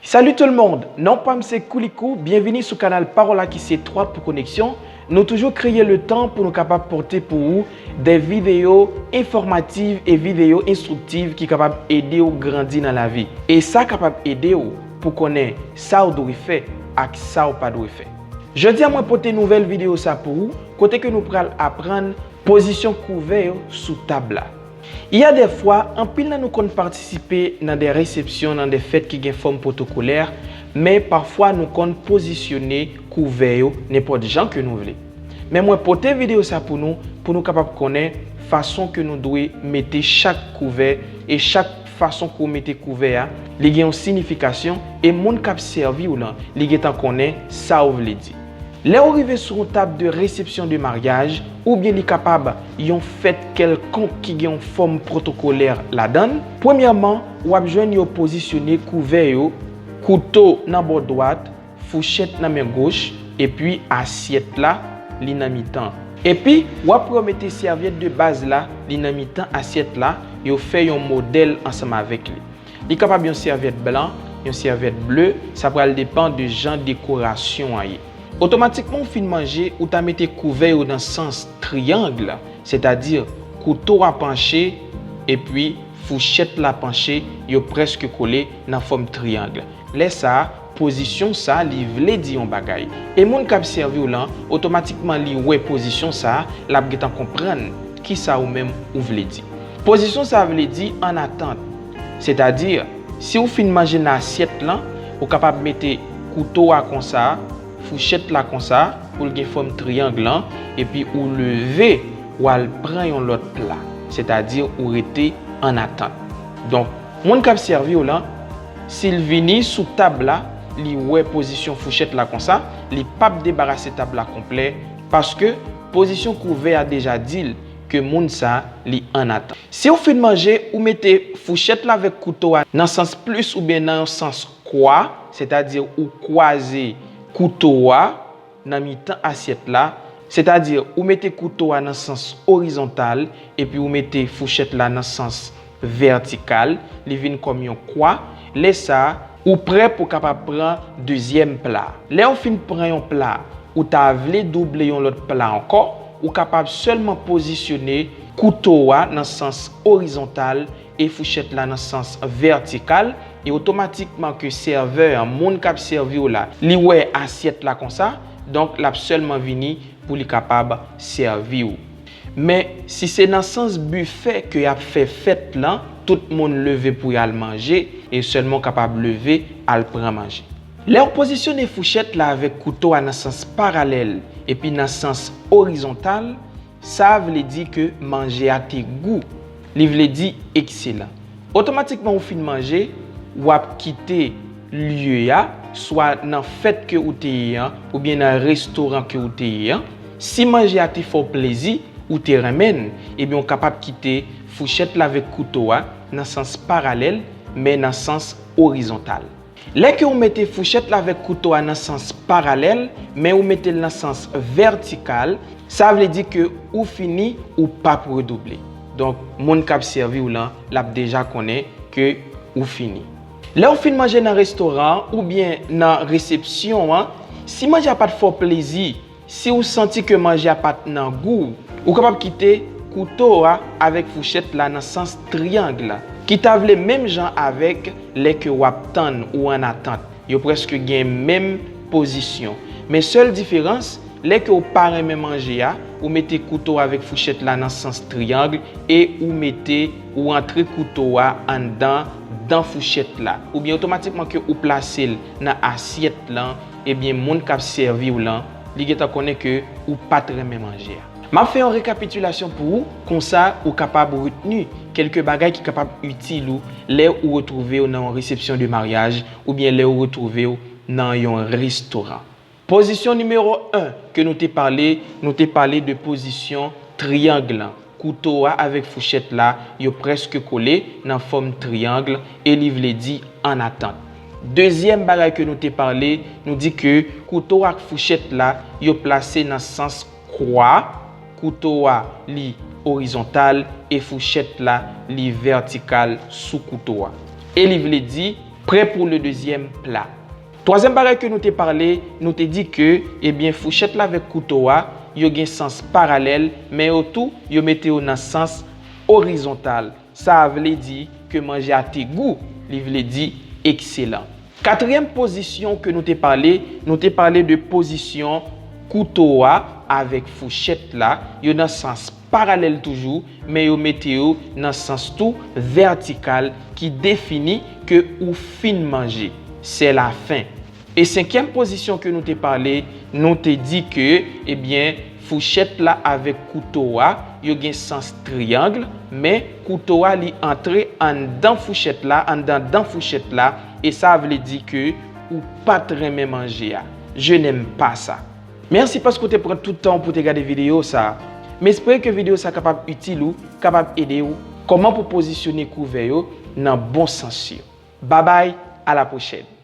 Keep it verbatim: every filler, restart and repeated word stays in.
Salut tout le monde, non pa m se Koulikou, byenvini sou kanal Pawòl la ki se twa pou koneksyon. Nou toujou kreye le tan pou nou kapab pote pou ou de videyo enfòmativ e videyo enstriktiv ki kapab ede w grandi nan lavi. E sa kapab ede w pou konnen sa w dwe fè ak sa w pa dwe fè. Jodi a mwen pote nouvèl videyo sa pou ou, kote ke nou pral aprann pozisyon kouvè yo sou tab la. Il y a des fois, anpil nan nou konn patisipe nan de resepsyon, nan de fèt ki gen fòm pwotokolè, men pafwa nou konn pozisyone kouvè yo nenpòt jan ke nou vle. Men mwen pote videyo sa pou nou, pou nou kapab konnen fason ke nou dwe mete chak kouvè, e chak fason ke w mete kouvè a, li gen yon siyifikasyon, e moun k ap sèvi w lan, li gentan konnen sa w vle di. Lè w rive sou yon tab de resepsyon de maryaj, oubyen li kapab yon fèt kèlkonk ki gen yon fòm pwotokolè ladan l, premyèman, w ap jwenn yo pozisyone kouvè yo, kouto nan bò dwat, fouchèt nan men goch, epi asyèt la, li nan mitan. Epi, w ap wè yo mete sèvyèt de baz la, li nan mitan asyèt la, yo fè yon modèl ansanm avèk li. Li kapab yon sèvyèt blan, yon sèvyèt ble, sa pral depann de jan dekorasyon an ye. Otomatikman w fin manje, ou ta mete kouvè yo nan sans triyang, sètadi kouto a panche epi fouchèt la panche, yo prèske kole nan fòm triyang. Lè sa a, pozisyon sa a, li vle di yon bagay. E moun k ap sèvi w lan, otomatikman li wè pozisyon sa a, l ap gentan konprann kisa ou menm ou vle di. Pozisyon sa a vle di an atant. Sètadi, si w fin manje nan asyèt lan, ou kapab mete kouto a konsa, fouchèt la konsa, pou l gen fòm triyang lan, epi ou leve, w al pran yon lòt pla. Sètadi, ou rete an atant. Donk, moun k ap sèvi w lan, si l vini sou tab la, li wè pozisyon fouchèt la konsa, li p ap debarase tab la konplè, paske pozisyon kouvè a deja di l ke moun sa, li an atant. Si w fin manje, ou mete fouchèt la avèk kouto a nan sans plis oubyen nan yon sans kwa, sètadi ou kwaze kouto a nan mitan asyèt la, sètadi ou mete kouto a nan sans orizontal, epi ou mete fouchèt la nan sans vètikal, li vin kòm yon kwa. Lè sa a, ou prè pou w kapab pran dezyèm pla. Lè w fin pran yon pla, ou ta vle double yon lòt pla ankò, ou kapab sèlman pozisyone kouto a nan sans orizontal e fouchèt la nan sans vètikal, e otomatikman ke sèvè an, moun k ap sèvi w la, li wè asyèt la konsa, donk l ap sèlman vini pou li kapab sèvi w. Men, si se nan sans bifè ke y ap fè fèt lan, tout moun leve pou y al manje, e sèlman w kapab leve al pran manje. Lè w pozisyone fouchèt la avèk kouto a nan sans paralèl epi nan sans orizontal, sa vle di ke manje a te gou. Li vle di ekselan. Otomatikman ou fin manje, w ap kite lye a, swa nan fèt ke ou te ye an, oubyen nan restoran ke ou te ye an. Si manje a te fè w plezi, ou te renmen l, ebyen ou kapab kite fouchèt la avèk kouto a nan sans paralèl, men nan sans orizontal. Lè ke ou mete fouchèt la avèk kouto a nan sans paralèl, men ou mete l nan sans vètikal, sa vle di ke ou fini, ou p ap redouble. Donk, moun k ap sèvi w lan, l ap deja konnen ke ou fini. Lè w fin manje nan restoran an oubyen nan resepsyon an, si manje a pa t fè w plezi, si w santi ke manje a pa t nan gou w, ou kapab kite kouto a avèk fouchèt la nan sans triyang la, ki ta vle menm jan avèk lè ke w ap tann ou an atant. Yo prèske gen menm pozisyon. Men sèl diferans, lè ke w pa renmen manje a, ou mete kouto a avèk fouchèt la nan sans triyang e ou mete, ou antre kouto a anndan dan fouchèt la. Oubyen otomatikman ke ou plase l nan asyèt lan, ebyen moun k ap sèvi w lan, li gentan konnen ke ou pa t renmen manje a. M ap fè yon rekapitilasyon pou ou, konsa ou kapab retni kèlke bagay ki kapab itil ou lè ou retwouve w nan yon resepsyon de maryaj oubyen lè ou retwouve w nan yon restoran. Pozisyon nimewo en ke nou te pale, nou te pale de pozisyon triyang lan. Kouto a avèk fouchèt la, yo prèske kole nan fòm triyang e li vle di an atant. Dezyèm bagay ke nou te pale, nou di ke kouto a ak fouchèt la, yo plase nan sans kwa, kouto a li orizontal e fouchèt la li vètikal sou kouto a. E li vle di Prêt pour le deuxième plat. Twazyèm bagay ke nou te pale, nou te di ke, ebyen, fouchèt la avèk kouto a, yo gen sans paralèl, men yo tou, yo mete yo nan sans orizontal. Sa a vle di ke manje a te gou, li vle di ekselan. Katriyèm pozisyon ke nou te pale, nou te pale de pozisyon kouto a avèk fouchèt la, yo nan sans paralèl toujou, men yo mete yo nan sans tou vètikal ki defini ke ou fin manje. C'est la fin. E senkyèm pozisyon ke nou te pale, nou te di ke, ebyen, fouchèt la avèk kouto a, yo gen sans triyang, men kouto a li antre anndan fouchèt la, anndan dan fouchèt la, e sa vle di ke ou pa t renmen manje a. Je n'aime pas ça. Mèsi paske w te pran tout tan w pou w te gade videyo sa a. M espere ke videyo sa a kapab itil ou, kapab ede w kòman pou pozisyone kouvè yo nan bon sans yo. Babay, a la pwochèn.